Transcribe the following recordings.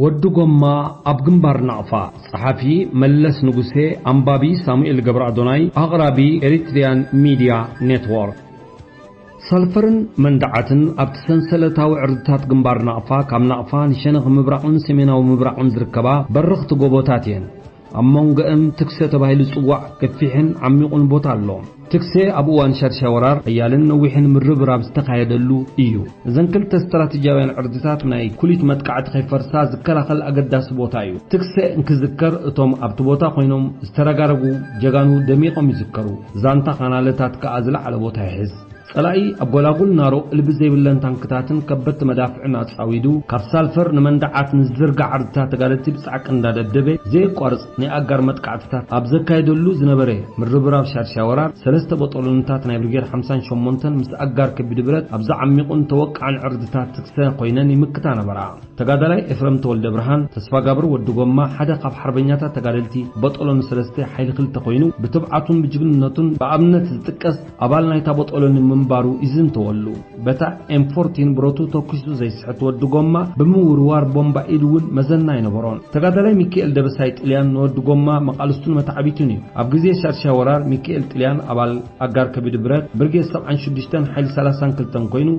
ወዲ ጎማ ኣብ ግንባር ናቕፋ። ጸሓፊ መለስ ንጉሴ፣ ኣንባቢ ሳሙኤል ገብረ ኣዶናይ፣ ኣቕራቢ ኤሪትሪያን ሚድያ ኔትወርክ። ሳልፈርን መንደዓትን ኣብቲ ሰንሰለታዊ ዕርድታት ግንባር ናቕፋ፣ ካብ ናቕፋ ንሸነኽ ምብራቕን ሰሜናዊ ምብራቕን ዝርከባ በረኽቲ ጎቦታት እየን። ኣብ መንጎአን ትክሰ ተባሂሉ ዝጽዋዕ ገፊሕን ዓሚቑን ቦታ ኣሎ። ትክሰ ኣብ እዋን ሻድሻይ ወራር ሓያልን ነዊሕን ምርብራብ ዝተኻየደሉ እዩ። እዘን ክልተ ስትራቴጂያውያን ዕርድታት ናይ ኩሊት መጥቃዕቲ ከይፈርሳ ዝከላኸል ኣገዳሲ ቦታ እዩ። ትክሰ እንክዝከር እቶም ኣብቲ ቦታ ኮይኖም ዝተረጋረጉ ጀጋኑ ደሚቖም ይዝከሩ። ዛንታ ካናለታት ከኣ ዝለዓለ ቦታ ይሕዝ። ጸላኢ ኣብ ጎላጉል ናሮ እልቢ ዘይብለን ታንክታትን ከበድቲ መዳፍዕን ኣጻዊዱ፣ ካብ ሳልፈር ንመንደዓት ንዝዝርጋሕ ዕርድታት ተጋደልቲ ብጻዕቂ እንዳደብደበ፣ ዘየቋርጽ ናይ ኣጋር መጥቃዕትታት ኣብ ዘካየደሉ ዝነበረ ምርብራብ ሻድሻይ ወራር፣ ሰለስተ በጦሎንታት ናይ ብርጌድ ሓምሳን ሸሞንተን ምስ ኣጋር ከቢድ ብረት ኣብ ዝዓሚቑን ተወቃዕን ዕርድታት ትክሰ ኮይነን ይምክታ ነበራ። ተጋዳላይ ኤፍረም ተወልደ ብርሃን፣ ተስፋጋብር ወዲ ጎማ፣ ሓደ ካብ ሓርበኛታት ተጋደልቲ በጦሎን ሰለስተ ሓይሊ ክልተ ኮይኑ፣ ብትብዓቱን ብጅግንነቱን ብኣብነት ዝጥቀስ ኣባል ናይታ በጦሎን ምንባሩ ይዝንተወሉ። በታ ኤም ፎርቲን ብረቱ ተኩሱ ዘይስሕት ወዲ ጎማ፣ ብምውርዋር ቦምባ ኢድ እውን መዘና ኣይነበሮን። ተጋዳላይ ሚካኤል ደበሳይ ጥልያን ንወዲ ጎማ መቓልስቱን መታዕቢቱን እዩ። ኣብ ግዜ ሻድሻይ ወራር ሚካኤል ጥልያን ኣባል ኣጋር ከቢድ ብረት ብርጌድ ሰብዓን ሽዱሽተን ሓይሊ ሰላሳን ክልተን ኮይኑ፣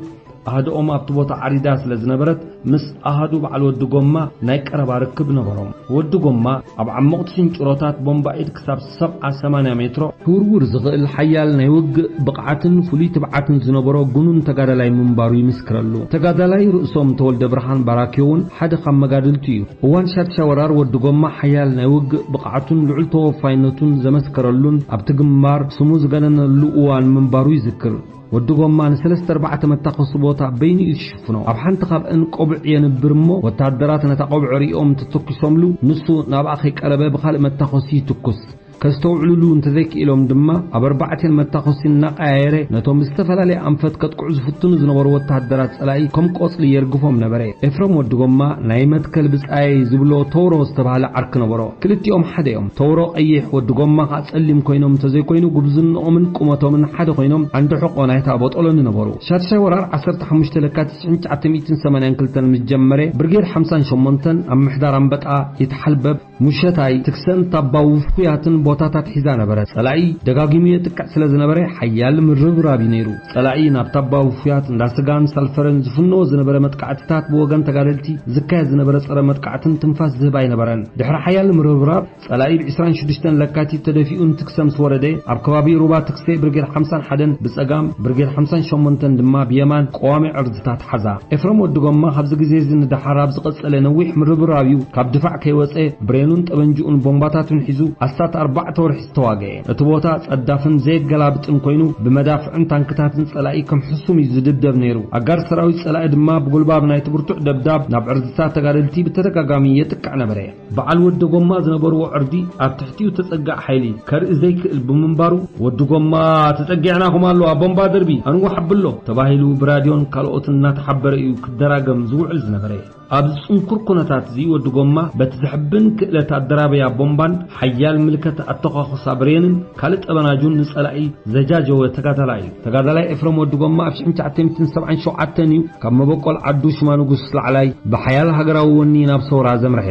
ኣሃድኦም ኣብቲ ቦታ ዓሪዳ ስለ ዝነበረት፣ ምስ ኣሃዱ በዓል ወዲ ጎማ ናይ ቀረባ ርክብ ነበሮም። ወዲ ጎማ ኣብ ዓሞቕቲ ሽንጭሮታት ቦምባ ኢድ ክሳብ ሰብዓ ሰማንያ ሜትሮ ክውርውር ዝኽእል ሓያል ናይ ውግእ ብቕዓትን ፍሉይ ትብዓትን ዝነበሮ ግኑን ተጋዳላይ ምንባሩ ይምስክረሉ። ተጋዳላይ ርእሶም ተወልደ ብርሃን ባራኪዮ እውን ሓደ ካብ መጋድልቱ እዩ። እዋን ሻድሻይ ወራር ወዲ ጎማ ሓያል ናይ ውግእ ብቕዓቱን ልዑል ተወፋይነቱን ዘመስከረሉን ኣብቲ ግንባር ስሙ ዝገነነሉ እዋን ምንባሩ ይዝክር። ወዲ ጎማ ንሰለስተ ኣርባዕተ መታኮሲ ቦታ በይኑ እዩ ዝሽፍኖ። ኣብ ሓንቲ ካብአን ቆብዕ የንብር እሞ፣ ወታደራት ነታ ቆብዕ ሪኦም እንተተኩሶምሉ፣ ንሱ ናብኣ ከይቀረበ ብኻልእ መታኮሲ ይትኩስ። ከስተውዕሉሉ እንተዘይክኢሎም ድማ፣ ኣብ ኣርባዕቴን መታኮሲ እናቀያየረ ነቶም ብዝተፈላለየ ኣንፈት ከጥቅዑ ዝፍትኑ ዝነበሩ ወታደራት ጸላኢ ከም ቆጽሊ የርግፎም ነበረ። ኤፍረም ወዲ ጎማ ናይ መትከል ብጻየይ ዝብሎ ተውሮ ዝተባህለ ዓርኪ ነበሮ። ክልቲኦም ሓደ እዮም። ተውሮ ቀይሕ፣ ወዲ ጎማ ከኣ ጸሊም ኮይኖም እንተዘይኮይኑ፣ ጉብዝንኦምን ቁመቶምን ሓደ ኮይኖም ዓንዲ ሕቆ ናይታ ቦጦሎኒ ነበሩ። ሻድሻይ ወራር ዓሰርተ ሓሙሽተ ለካቲት ሽሕን ትሽዓተ ሚእትን ሰማንያን ክልተን ምስ ጀመረ፣ ብርጌድ ሓምሳን ሸሞንተን ኣብ ምሕዳር ኣንበጣ ይተሓልበብ፣ ሙሸታይ፣ ትክሰን ታባ ውፉያትን ቦታታት ሒዛ ነበረት። ጸላኢ ደጋጊሙ የጥቅዕ ስለ ዝነበረ፣ ሓያል ምርብራብ እዩ ነይሩ። ጸላኢ ናብ ታባ ውፉያት እንዳ ስጋን ሳልፈረን ዝፍንዎ ዝነበረ መጥቃዕትታት ብወገን ተጋደልቲ ዝካየድ ዝነበረ ጸረ መጥቃዕትን ትንፋስ ዝህብ ኣይነበረን። ድሕሪ ሓያል ምርብራብ፣ ጸላኢ ብ ዕስራን ሽዱሽተን ለካቲት ተደፊኡ ንትክሰ ምስ ወረደ፣ ኣብ ከባቢ ሩባ ትክሰ ብርጌድ ሓምሳን ሓደን ብጸጋም፣ ብርጌድ ሓምሳን ሸሞንተን ድማ ብየማን ቀዋሚ ዕርድታት ሓዛ። ኤፍረም ወዲ ጎማ ካብዚ ግዜ እዚ ንደሓር ኣብ ዝቐጸለ ነዊሕ ምርብራብ እዩ ካብ ድፋዕ ከይወጸ ብሬኑን ጠበንጅኡን ቦምባታቱን ሒዙ ኣስታት ኣርባዕተ ወርሒ ዝተዋግአ። እቲ ቦታ ጸዳፍን ዘየገላብጥን ኮይኑ ብመዳፍዕን ታንክታትን ጸላኢ ከም ሕሱም እዩ ዝድብደብ ነይሩ። ኣጋር ሰራዊት ጸላኢ ድማ ብጉልባብ ናይቲ ብርቱዕ ደብዳብ ናብ ዕርድታት ተጋደልቲ ብተደጋጋሚ የጥቅዕ ነበረ። በዓል ወዲ ጎማ ዝነበርዎ ዕርዲ ኣብ ትሕቲኡ ተጸጋዕ ሓይሊ ከርኢ ዘይክእል ብምንባሩ፣ "ወዲ ጎማ ተጸጊዕናኹም ኣሎ፣ ኣብ ቦምባ ደርቢ፣ ኣንዋሕ ኣብሎ" ተባሂሉ ብራድዮን ካልኦትን እናተሓበረ እዩ ክደራገም ዝውዕል ዝነበረ። ኣብዚ ጽንኩር ኩነታት እዚ ወዲ ጎማ በቲ ዘሕብን ክእለት ኣደራበያ ቦምባን ሓያል ምልከት ኣተኳኹሳ ብሬንን ካልእ ጠበናጁን ንጸላኢ ዘጃጀወ ተጋዳላይ እዩ። ተጋዳላይ ኤፍረም ወዲ ጎማ ኣብ ሽሕን ትሽዓተ ሚእትን ሰብዓን ሸውዓተን እዩ ካብ መበቆል ዓዱ ሽማ ንጉስ ላዕላይ ብሓያል ሃገራዊ ወኒ ናብ ሰውራ ዘምርሐ።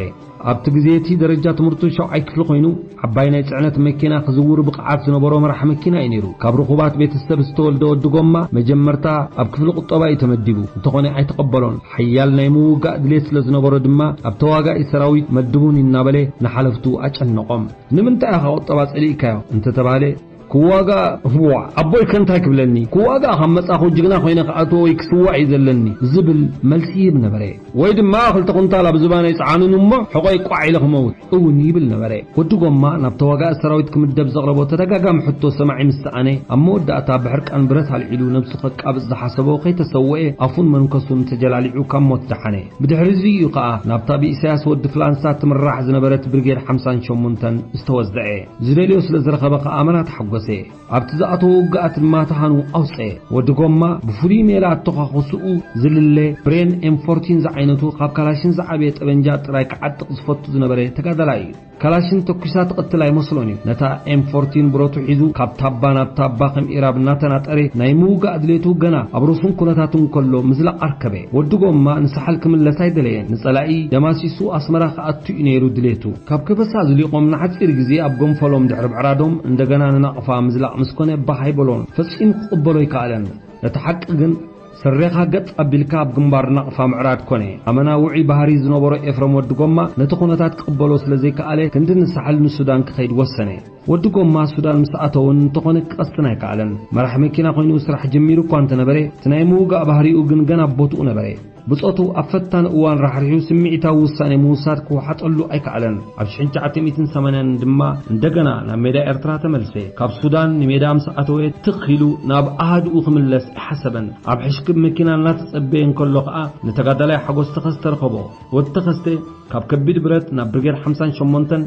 ኣብቲ ግዜ እቲ ደረጃ ትምህርቱ ሻውዓይ ክፍሊ ኮይኑ፣ ዓባይ ናይ ጽዕነት መኪና ክዝውር ብቕዓት ዝነበሮ መራሕ መኪና እዩ ነይሩ። ካብ ርኹባት ቤተሰብ ዝተወልደ ወዲ ጎማ መጀመርታ ኣብ ክፍሊ ቁጠባ እዩ ተመዲቡ። እንተኾነ ኣይተቐበሎን። ሓያል ናይ ምውጋእ ድሌት ስለ ዝነበሮ ድማ ኣብ ተዋጋኢ ሰራዊት መድቡኒ እናበለ ንሓለፍቱ ኣጨነቖም። "ንምንታይ ኢኻ ቁጠባ ጸሊእካዮ?" እንተተባህለ፣ "ክዋጋእ፣ ዋዕ፣ ኣቦይ ከ እንታይ ክብለኒ? ክዋጋእ ካብ መጻኹ ጅግና ኮይነ ክኣትዎ ወይ ክስዋእ እዩ ዘለኒ" ዝብል መልሲ ይህብ ነበረ። ወይ ድማ "ክልተ ኩንታል ኣብ ዝባነይ ጸዓኑኒ እሞ ሕቖይ ቋዕ ኢለ ክመውት" እውን ይብል ነበረ። ወዲ ጎማ ናብ ተዋጋኢ ሰራዊት ክምደብ ዘቕረቦ ተደጋጋሚ ሕቶ ሰማዒ ምስ ሰኣነ፣ ኣብ መወዳእታ ብሕርቃን ብረት ኣልዒሉ ነብሱ ከቃብጽ ዝሓሰቦ ከይተሰወኤ ኣፉን መንከሱን ተጀላሊዑ ካብ ሞት ደሓነ። ብድሕሪ እዚ እዩ ከኣ ናብታ ብኢሳያስ ወዲ ፍላንሳ ትምራሕ ዝነበረት ብርጌድ ሓምሳን ሸሞንተን ዝተወዝዐ። ዝደልዮ ስለ ዝረኸበ ከኣ መን ኣተሓጎሰ። ወሰየ። ኣብቲ ዝኣተወ ውግኣት ድማ ተሃኑ ኣውፀየ። ወዲ ጎማ ብፍሉይ ሜላ ኣተኳኹስኡ ዝልለ ብሬን ኤም ፎርቲን ዝዓይነቱ ካብ ካላሽን ዝዓበየ ጠበንጃ ጥራይ ክዓጥቕ ዝፈቱ ዝነበረ ተጋዳላይ እዩ። ካላሽን ተኩሳ ትቕትል ኣይመስሎን እዩ። ነታ ኤም ፎርቲን ብረቱ ሒዙ ካብ ታባ ናብ ታባ ከም ኢራብ እናተናጠረ ናይ ምውጋእ ድሌቱ ገና ኣብ ርሱን ኩነታት እንከሎ ምዝላቕ ኣርከበ። ወዲ ጎማ ንሳሕል ክምለስ ኣይደለየን። ንጸላኢ ደማሲሱ ኣስመራ ክኣቱ እዩ ነይሩ ድሌቱ። ካብ ከበሳ ዝሊቖም ንሓጺር ግዜ ኣብ ገንፈሎም ድሕሪ ምዕራዶም እንደገና ንናቕፋ ምዝላቕ ምስ ኮነ ባህ ኣይበሎን። ፈጺሙ ክቕበሎ ኣይከኣለን። እቲ ሓቂ ግን ስሬኻ ገጥ ኣቢልካ ኣብ ግንባር ናቕፋ ምዕራድ ኮነ። ኣመና ውዑይ ባህሪ ዝነበሮ ኤፍረም ወዲ ጎማ ነቲ ኩነታት ክቕበሎ ስለ ዘይከኣለ ክንዲ ንሳሕል ንሱዳን ክኸይድ ወሰነ። ወዲ ጎማ ሱዳን ምስ ኣተወን እንተኾነ ክቐስን ኣይከኣለን። መራሕ መኪና ኮይኑ ስራሕ ጀሚሩ እኳ እንተነበረ እቲ ናይ ምውጋእ ባህሪኡ ግን ገና ኣብ ቦትኡ ነበረ። ብጾቱ ኣብ ፈታኒ እዋን ራሕሪሑ ስምዒታዊ ውሳኔ ምውሳድ ክወሓጠሉ ኣይከኣለን። ኣብ ሽሕን ትሽዓተ ሚእትን ሰማንያን ድማ እንደገና ናብ ሜዳ ኤርትራ ተመልሰ። ካብ ሱዳን ንሜዳ ምስ ኣተወ ትኽ ኢሉ ናብ ኣሃድኡ ክምለስ ኣይሓሰበን። ኣብ ሕሽክብ መኪና እናተጸበየ እንከሎ ከኣ ንተጋዳላይ ሓጎስ ተኸስተ ረኸቦ። ወዲ ተኸስተ ካብ ከቢድ ብረት ናብ ብርጌድ ሓምሳን ሸሞንተን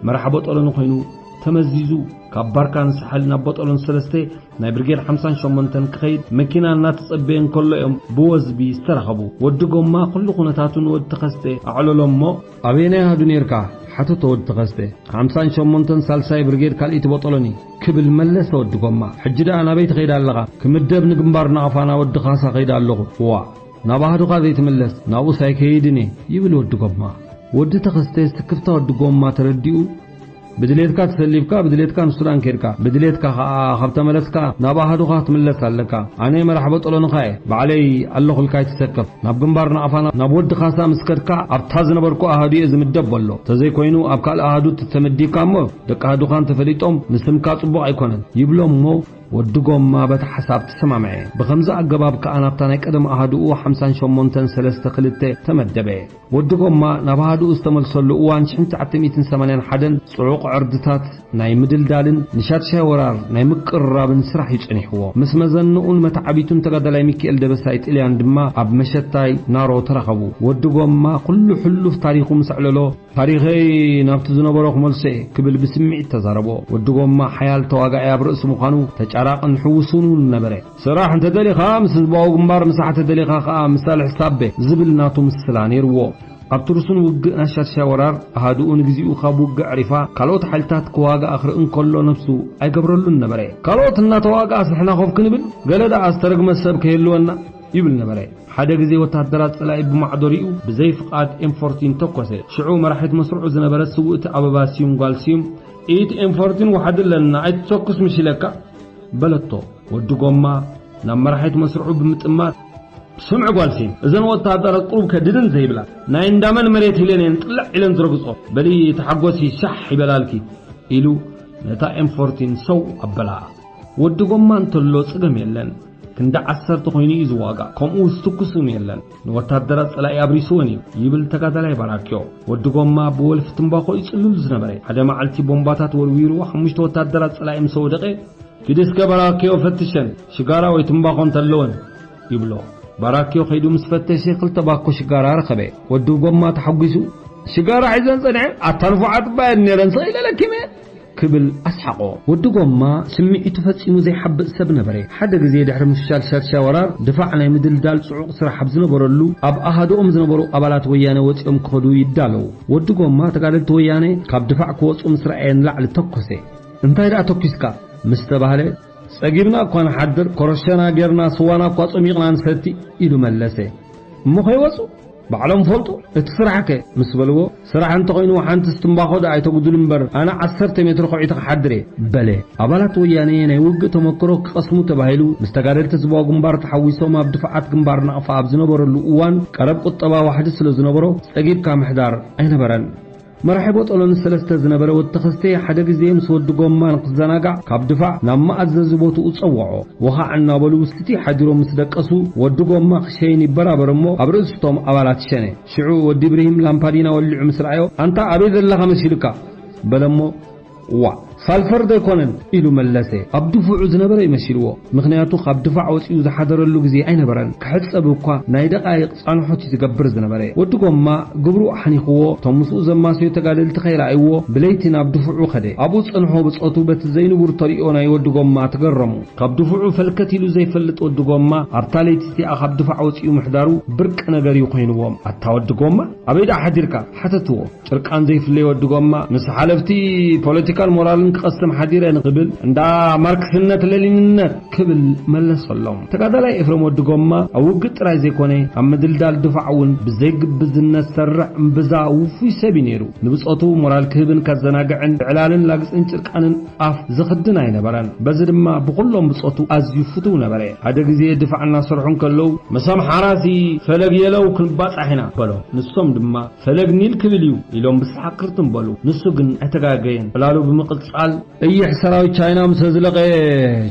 መራሕ ቦጦሎኒ ኮይኑ ተመዚዙ ካብ ባርካ ንሳሕል ናብ ቦጦሎኒ ሰለስተ ናይ ብርጌድ ሓምሳን ሸሞንተን ክኸይድ መኪና እናተጸበየ እንከሎ እዮም ብወዝቢ ዝተራኸቡ። ወዲ ጎማ ኩሉ ኩነታቱ ንወዲ ተኸስተ ኣዕለሎ እሞ፣ ኣበየናይ ኣሃዱ ነይርካ? ሓተቶ ወዲ ተኸስተ። ሓምሳን ሸሞንተን ሳልሳይ ብርጌድ ካልኣይቲ ቦጦሎኒ ክብል መለሰ ወዲ ጎማ። ሕጂ ደኣ ናበይ ትኸይድ ኣለኻ? ክምደብ ንግንባር ናቕፋ ናብ ወዲ ካሳ ከይድ ኣለኹ። እዋ፣ ናብ ኣሃዱኻ ዘይትምለስ ናብኡስ ኣይከይድን እየ ይብል ወዲ ጎማ። ወዲ ተኸስተ ስክፍታ ወዲ ጎማ ተረዲኡ፣ ብድሌትካ ተሰሊፍካ፣ ብድሌትካ ንሱዳን ኬድካ፣ ብድሌትካ ኸኣ ካብ ተመለስካ ናብ ኣሃዱኻ ክትምለስ ኣለካ። ኣነ መራሕ በጠሎንኻ እየ፣ ባዕለይ ኣለኹልካ ኣይትሰከፍ። ናብ ግንባር ናቕፋና ናብ ወዲ ካሳ ምስ ከድካ ኣብታ ዝነበርኩ ኣሃዱ እየ ዝምደብ በሎ። ተዘይኮይኑ ኣብ ካልእ ኣሃዱ ተመዲብካ እሞ ደቂ ኣሃዱኻ እንተፈሊጦም ንስምካ ጽቡቕ ኣይኮነን ይብሎ እሞ ወዲ ጎማ በቲ ሓሳብ ተሰማምዐ። ብኸምዚ ኣገባብ ከኣ ናብታ ናይ ቀደም ኣሃዱኡ ሓምሳን ሸሞንተን ሰለስተ ክልተ ተመደበ። ወዲ ጎማ ናብ ኣሃዱኡ ዝተመልሰሉ እዋን ሽሕን ትሽዓተ ሚእትን ሰማንያን ሓደን ጽዑቕ ዕርድታት ናይ ምድልዳልን ንሻድሻይ ወራር ናይ ምቅርራብን ስራሕ እዩ ጸኒሕዎ። ምስ መዘንኡን መተዓቢቱን ተጋዳላይ ሚካኤል ደበሳይ ጥልያን ድማ ኣብ መሸታይ ናሮ ተራኸቡ። ወዲ ጎማ ኩሉ ሕሉፍ ታሪኹ ምስ ኣዕለሎ፣ ታሪኸይ ናብቲ ዝነበሮ ክመልሶ እየ ክብል ብስምዒት ተዛረቦ። ወዲ ጎማ ሓያል ተዋጋኣይ ኣብ ርእሲ ምዃኑ ተጫራቕን ሕውሱን እውን ነበረ። ስራሕ እንተደሊኻ ምስ ህዝባዊ ግንባር፣ ምሳሕ ተደሊኻ ከኣ ምስ ሳልሕ ሳቤ ዝብል ናቱ ምስላ ነይርዎ። ኣብቲ ርሱን ውግእ ናይ ሻድሻይ ወራር ኣሃዱኡ ንግዚኡ ካብ ውግእ ኣዕሪፋ ካልኦት ሓይልታት ክዋግኣ ክርኢ እንከሎ ነብሱ ኣይገብረሉን ነበረ። ካልኦት እናተዋግኣስ ንሕና ኮፍ ክንብል፣ ገለ ደኣ ዝተረግመ ሰብ ከይህልወና ይብል ነበረ። ሓደ ግዜ ወታደራት ጸላኢ ብማዕዶ ሪኡ ብዘይ ፍቓድ ኤም ፎርቲን ተኮሰ። ሽዑ መራሒት መስርዑ ዝነበረት ስውእቲ ኣበባ ስዩም ጓል ስዩም፣ "ኢት ኤም ፎርቲን ወሓዲ ኣለና፣ ኣይትተኩስ ምሽ ኢለካ?" በለቶ። ወዲ ጎማ ናብ መራሒት መስርዑ ብምጥማት፣ "ስምዒ ጓል ስዩም፣ እዘን ወታደራት ቁሩብ ከድድን ዘይብላ፣ ናይ እንዳመን መሬት ኢለን እየን ጥልዕ ኢለን ዝረግጾ። በሊ ተሓጎሲ ሻሕ ይበላልኪ" ኢሉ ነታ ኤም ፎርቲን ሰው ኣበላ። ወዲ ጎማ እንተሎ ጽገም የለን። ክንዲ ዓሰርተ ኮይኑ እዩ ዝዋጋእ። ከምኡ ዝትኩስ እውን የለን። ንወታደራት ጸላኢ ኣብሪስወን እዩ ይብል ተጋዳላይ ባራክዮ። ወዲ ጎማ ብወልፊ ትምባኾ እዩ ጽሉል ዝነበረ። ሓደ መዓልቲ ቦምባታት ወርዊሩ ሓሙሽተ ወታደራት ጸላኢ ምስ ወደቐ፣ "ኪድ እስከ ባራክዮ ፈትሸን፣ ሽጋራ ወይ ትምባኾ እንተለወን" ይብሎ። ባራክዮ ከይዱ ምስ ፈተሸ ክልተ ባኮ ሽጋራ ረኸበ። ወዲ ጎማ ተሓጒሱ፣ "ሽጋራ ሒዘን ጸኒሐን፣ ኣታ ንፉዓት እባ እየን ነይረን፣ ስቕ ኢለ ለኪመ" ክብል ኣስሓቖ። ወዲ ጎማ ስምዒቱ ፈጺሙ ዘይሓብእ ሰብ ነበረ። ሓደ ግዜ ድሕሪ ምፍሻል ሻድሻይ ወራር፣ ድፋዕ ናይ ምድልዳል ጽዑቕ ስራሕ ኣብ ዝነበረሉ፣ ኣብ ኣሃዱኦም ዝነበሩ ኣባላት ወያነ ወጺኦም ክኸዱ ይዳለዉ። ወዲ ጎማ ተጋደልቲ ወያነ ካብ ድፋዕ ክወጹ ምስ ረኣየ ንላዕሊ ተኮሰ። "እንታይ ደኣ ተኲስካ?" ምስ ተባህለ፣ "ጸጊብና እኳ ንሓድር፣ ኮረሸና ጌርና ስዋና እኳ ጸሚቕና ንሰቲ" ኢሉ መለሰ። "እሞ ከይወጹ ባዕሎም ፈልጡ፣ እቲ ስራሕከ?" ምስ በልዎ፣ "ስራሕ እንተኾይኑ ሓንቲ ትምባኾ ደኣ ኣይተጉድሉ እምበር፣ ኣነ ዓሰርተ ሜትሮ ከውዒተ ክሓድር እየ" በለ። ኣባላት ወያነ ናይ ውግእ ተመክሮ ክቐስሙ ተባሂሉ፣ ምስ ተጋደልቲ ህዝባዊ ግንባር ተሓዊሶም ኣብ ድፋዓት ግንባር ናቕፋ ኣብ ዝነበረሉ እዋን፣ ቀረብ ቁጠባ ዋሕዲ ስለ ዝነበሮ፣ ጸጊብካ ምሕዳር ኣይነበረን። መራሒ ቦጦሎኒ ሰለስተ ዝነበረ ወዲ ተኸስተ ሓደ ግዜ ምስ ወዲ ጎማ ንክዘናጋዕ ካብ ድፋዕ ናብ መኣዘዚ ቦትኡ ጸወዖ። ወኻዕ እናበሉ ስቲ ሓዲሮም ምስ ደቀሱ፣ ወዲ ጎማ ክሸይን ይበራበር እሞ ኣብ ርእሲ እቶም ኣባላት ሸነ። ሽዑ ወዲ ኢብራሂም ላምፓዲና ወሊዑ ምስ ረኣዮ፣ "ኣንታ ኣበይ ዘለኻ መሲሉካ?" በለ እሞ፣ "ዋእ፣ ሳልፈር ዶ ኣይኮነን? ኢሉ መለሰ። ኣብ ድፉዑ ዝነበረ እዩ መሲልዎ። ምኽንያቱ ካብ ድፋዕ ወጺኡ ዝሓደረሉ ግዜ ኣይነበረን። ክሕጸብ እኳ ናይ ደቓይቕ ጻንሖት እዩ ዝገብር ዝነበረ። ወዲ ጎማ ግብሩ ኣሕኒኽዎ፣ እቶም ምስኡ ዘማሰዩ ተጋደልቲ ከይረኣይዎ ብለይቲ ናብ ድፉዑ ከደ። ኣብኡ ዝጸንሖ ብጾቱ በቲ ዘይንቡር ተርእዮ ናይ ወዲ ጎማ ተገረሙ። ካብ ድፉዑ ፈልከት ኢሉ ዘይፈልጥ ወዲ ጎማ ኣብታ ለይቲ እቲኣ ካብ ድፋዕ ወጺኡ ምሕዳሩ ብርቂ ነገር እዩ ኮይንዎም። ኣታ ወዲ ጎማ፣ ኣበይ ደኣ ሓዲርካ? ሓተትዎ። ጭርቃን ዘይፍለይ ወዲ ጎማ፣ ምስ ሓለፍቲ ፖለቲካል ሞራልን ክቐስም ሓዲረ ንኽብል፣ እንዳ ማርክስነት ለኒንነት ክብል መለሰሎም። ተጋዳላይ ኤፍረም ወዲ ጎማ ኣብ ውግእ ጥራይ ዘይኮነ፣ ኣብ ምድልዳል ድፋዕ እውን ብዘይግብዝነት ዝሰርዕ እምብዛ ውፉይ ሰብ እዩ ነይሩ። ንብጾቱ ሞራል ክህብን ከዘናግዕን፣ ብዕላልን ላግጽን ጭርቃንን ኣፍ ዝኽድን ኣይነበረን። በዚ ድማ ብኹሎም ብጾቱ ኣዝዩ ፍቱው ነበረ። ሓደ ግዜ ድፋዕ እናሰርሑ እንከለዉ፣ "ምስ ኣምሓራሲ ፈለግ የለው ክንባጻሕ ኢና" በሎ። ንሶም ድማ፣ "ፈለግ ኒል ክብል እዩ" ኢሎም ብሰሓቕ ክርትም በሉ። ንሱ ግን ኣይተጋገየን። ዕላሉ ብምቕጻል፣ "ቀይሕ ሰራዊት ቻይና ምስ ኣዝለቐ፣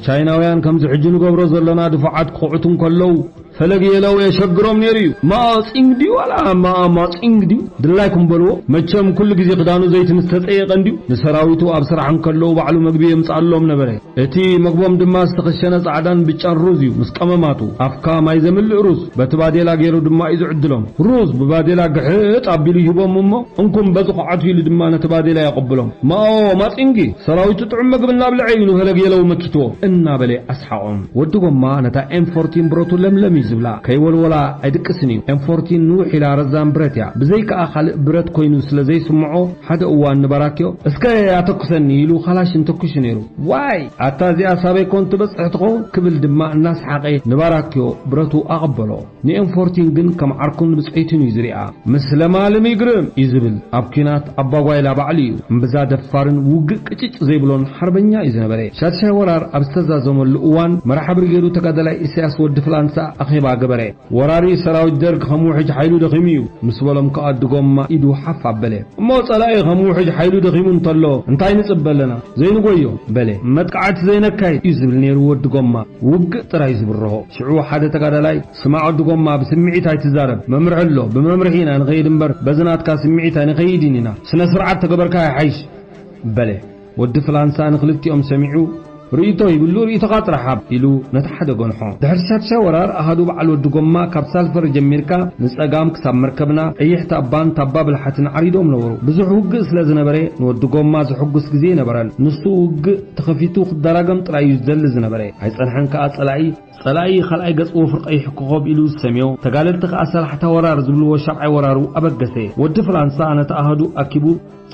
ቻይናውያን ከምዚ ሕጂ ንገብሮ ዘለና ድፉዓት ክኹዕቱ እንከለዉ፣ ፈለግ የለው የሸግሮም ነይሩ እዩ። ማኦ ጺንግ ድዩ ዋላ ማኣ ማጺንግ ድዩ? ድላይኩም በልዎ። መቸም ኩሉ ግዜ ክዳኑ ዘይቲ ምስ ተጸየቐ እንድዩ ንሰራዊቱ ኣብ ስራሕ እንከለዉ ባዕሉ መግቢ የምጽኣሎም ነበረ። እቲ መግቦም ድማ ዝተኸሸነ ጻዕዳን ብጫን ሩዝ እዩ፣ ምስ ቀመማቱ። ኣፍካ ማይ ዘምልእ ሩዝ፣ በቲ ባዴላ ገይሩ ድማ እዩ ዝዕድሎም። ሩዝ ብባዴላ ግሕጥ ኣቢሉ ይህቦም እሞ፣ እንኩም በዚ ኹዓቱ" ኢሉ ድማ ነቲ ባዴላ የቐብሎም። ማኦ ማጺንጊ፣ ሰራዊቱ ጥዑም መግቢ እናብልዐ እዩ ንፈለግ የለው መኪትዎ፣ እናበለ ኣስሓቖም። ወዲ ጎማ ነታ ኤም ፎርቲን ብረቱ ለምለም እዩ ዝብላ፣ ከይወልወላ ኣይድቅስን እዩ። ኤም ፎርቲን ንውሕ ኢላ ረዛን ብረት እያ። ብዘይከኣ ካልእ ብረት ኮይኑ ስለ ዘይስምዖ፣ ሓደ እዋን ንባራክዮ፣ "እስከ ኣተኩሰኒ" ኢሉ ካላሽን ተኩሱ ነይሩ። "ዋይ! ኣታ እዚኣ ሳበይ ኮን ትበጽሕ ትኸውን?" ክብል ድማ እናሰሓቐ ንባራክዮ ብረቱ ኣቐበሎ። ንኤም ፎርቲን ግን ከም ዓርኩን ብጸይቱን እዩ ዝሪኣ። "ምስ ለማልም ይግርም" እዩ ዝብል። ኣብ ኲናት ኣባጓይላ ባዕሉ እዩ። እምብዛ ደፋርን ውግእ ቅጭጭ ዘይብሎን ሓርበኛ እዩ ዝነበረ። ሻድሻይ ወራር ኣብ ዝተዛዘመሉ እዋን፣ መራሒ ብርጌዱ ተጋዳላይ ኢሳያስ ወዲ ፍላንሳ ኣኼባ ገበረ። "ወራሪ ሰራዊት ደርግ ከም ውሕጅ ሓይሉ ደኺሙ እዩ" ምስ በሎም ከኣ፣ ወዲ ጎማ ኢዱ ሓፍ ኣበለ። "እሞ ጸላኢ ከም ውሕጅ ሓይሉ ደኺሙ እንተሎ፣ እንታይ ንጽበ ኣለና? ዘይንጎዮ" በለ። "መጥቃዕቲ ዘይነካይድ" እዩ ዝብል ነይሩ ወዲ ጎማ። ውግእ ጥራይ ዝብርሆ። ሽዑ ሓደ ተጋዳላይ፣ "ስማዕ ወዲ ጎማ፣ ብስምዒት ኣይትዛረብ። መምርሒ ኣሎ። ብመምርሒ ኢና ንኸይድ እምበር፣ በዚ ናትካ ስምዒት ኣይንኸይድን ኢና። ስነ ስርዓት ተገበርካ ይሓይሽ" በለ። ወዲ ፍላንሳ ንኽልቲኦም ሰሚዑ፣ "ርእይቶ ይብሉ፣ ርእይቶኻ ጥራሕ ሃብ" ኢሉ ነቲ ሓደ ገንሖ። ድሕሪ ሻድሻይ ወራር፣ ኣሃዱ በዓል ወዲ ጎማ ካብ ሳልፈር ጀሚርካ ንጸጋም ክሳብ መርከብና ቀይሕ ታባን ታባ ብልሓትን ዓሪዶም ነበሩ። ብዙሕ ውግእ ስለ ዝነበረ፣ ንወዲ ጎማ ዘሐጉስ ግዜ ኣይነበረን። ንሱ ውግእ ተኸፊቱ ክደራገም ጥራይ እዩ ዝደሊ ዝነበረ። ኣይጸንሐን ከኣ ጸላኢ፣ ጸላኢ ካልኣይ ገጽ ወፍሪ ቀይሕ ኮኾብ ኢሉ ዝሰምዮ፣ ተጋደልቲ ከኣ ሰላሕታ ወራር ዝብልዎ ሻብዓይ ወራሩ ኣበገሰ። ወዲ ፍላንሳ ነቲ ኣሃዱ ኣኪቡ፣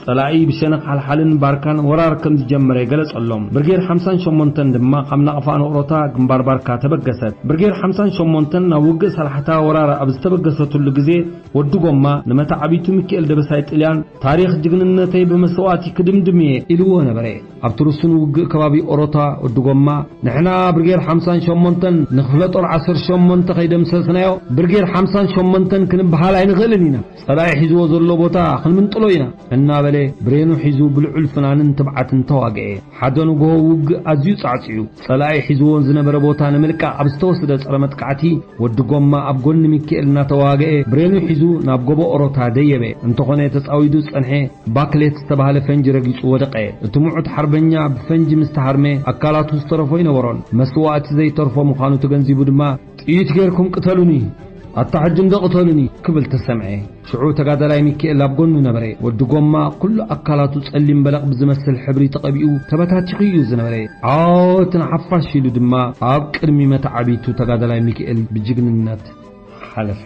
ጸላኢ ብሸነኽ ሓልሓልን ባርካን ወራር ከም ዝጀመረ ገለጸሎም። ብርጌድ ሓምሳን ሸሞንተን ድማ ካብ ናቕፋ ንኦሮታ ግንባር ባርካ ተበገሰት። ብርጌድ ሓምሳን ሸሞንተን ናብ ውግእ ሰላሕታ ወራር ኣብ ዝተበገሰትሉ ግዜ፣ ወዲ ጎማ ንመተዓቢቱ ሚካኤል ደበሳይ ጥልያን፣ "ታሪኽ ጅግንነተይ ብመስዋእቲ ክድምድም እየ" ኢልዎ ነበረ። ኣብቲ ርሱን ውግእ ከባቢ ኦሮታ፣ ወዲ ጎማ፣ "ንሕና ብርጌድ ሓምሳን ሸሞንተን ንክፍለ ጦር ዓሰርተ ሸሞንተ ከይደምሰስናዮ፣ ብርጌድ ሓምሳን ሸሞንተን ክንበሃል ኣይንኽእልን ኢና። ጸላኢ ሒዝዎ ዘሎ ቦታ ክንምንጥሎ ኢና" እናበለ፣ ብሬኑ ሒዙ ብልዑል ፍናንን ትብዓትን ተዋግኤ። ሓደ ንግሆ ውግእ ኣዝዩ ጻዕጺዑ። ጸላኢ ሒዝዎ ዝነበረ ቦታ ንምልቃቕ ኣብ ዝተወስደ ጸረ መጥቃዕቲ፣ ወዲ ጎማ ኣብ ጎኒ ሚካኤል እናተዋግኤ፣ ብሬኑ ሒዙ ናብ ጎቦ ኦሮታ ደየበ። እንተኾነ፣ ተጻዊዱ ዝጸንሐ ባክሌት ዝተባህለ ፈንጂ ረጊጹ ወደቐ። እቲ ምዑት ሓርበኛ ብፈንጂ ምስ ተሃርመ፣ ኣካላቱ ዝተረፎ ኣይነበሮን። መስዋእቲ ዘይተርፎ ምዃኑ ተገንዚቡ ድማ፣ "ጥይት ጌርኩም ቅተሉኒ፣ ኣታ ሕጂ እንዶ ቅተሉኒ" ክብል ተሰምዐ። ሽዑ ተጋዳላይ ሚካኤል ኣብ ጎኑ ነበረ። ወዲ ጎማ ኩሉ ኣካላቱ ጸሊም በለቕ ብዝመስል ሕብሪ ተቐቢኡ ተበታቲኹ እዩ ዝነበረ። "ዓወት ንሓፋሽ" ኢሉ ድማ ኣብ ቅድሚ መተዓቢቱ ተጋዳላይ ሚካኤል ብጅግንነት ሓለፈ።